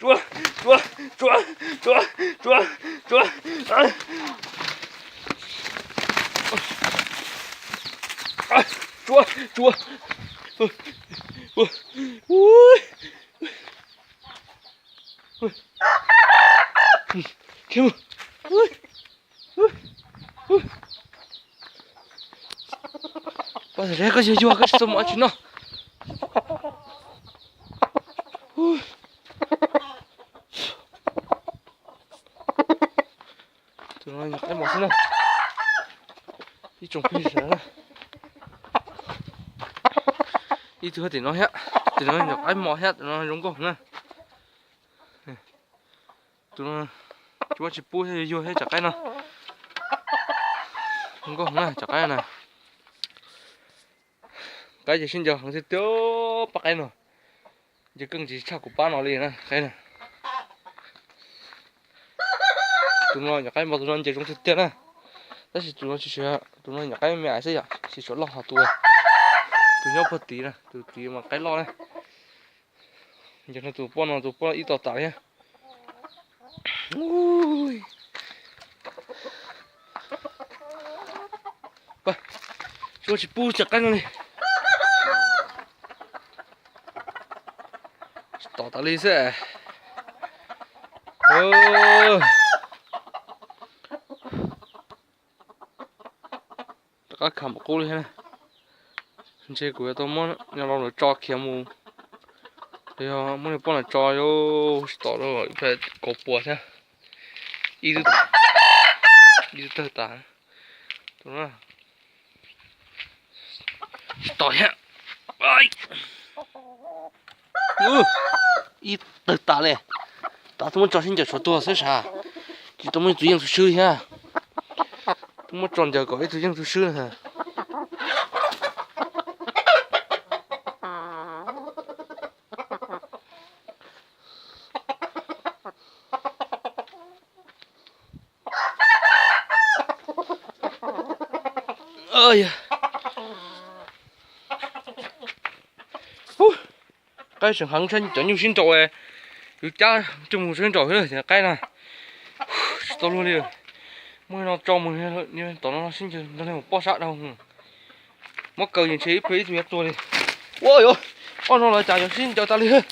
Tsua, tsua, tsua, tsua, tsua, tsua. Tsua, tsua. Poj niam, koj yog yuag koj tsis txhob mus tsis no. Tus no nyuam qaib mos xwb na. Ib tsoom phooj ywg sawv daws na, ib tug tim no thiab, tus no nyuam qaib mos thiab, tus no zoo nkauj heev na. Tus no tsis muaj tsis pub thiab, yuag thiab cov qaib no. Zoo nkauj heev na cov qaib na. Qaib ces sib ncaws heev tiag tiag, pab qaib no. Ncaws keej tsis tshaj kuv pab no li na qaib na. Tus no nyuam qaib mos, tus no ncaws zoo tiag tiag na. Tab sis tus no tsis, tus no nyuam qaib me me xwb yom, tsis tshua loj hos tus, tus nyob puag tid na, tus tid mas qaib loj na. Ncaws no tus poj no, tus poj ib tog tas thiab. Ui, Ua tsis pub cov qaib no li. Tsis tom tas li xwb. Rov qab khiav npaum qub li thiab. Ntshe kuv yuav tau muab nyob rau lawv tso khiav mus. Los yog muab nws poj niam tso, tsis tom, kaus puas thiab. Ib tug tawg tas. Tsis tom thiab. Ib tawg tas li. Tab tus muab tso sib ncaws tshuav tuag xwb sav. Tsis tau muaj ib tug yeej txhua swb thiab. Tus muab tso ncaws kom ib tug yeej txhua swb na. Qaib tseem heev, cov nyuj sib nraus, yus cab coj mus sib nraus thiab, cov qaib no tsis tau luag li. Muab no tso mus, tom no sib ncaws nrog li mus pob sab dhau. Muab kaw ces ntshe ib pliag ib tug yuav tuag li. Ua yuav, ob no los cas yuav sib ncaws tas li.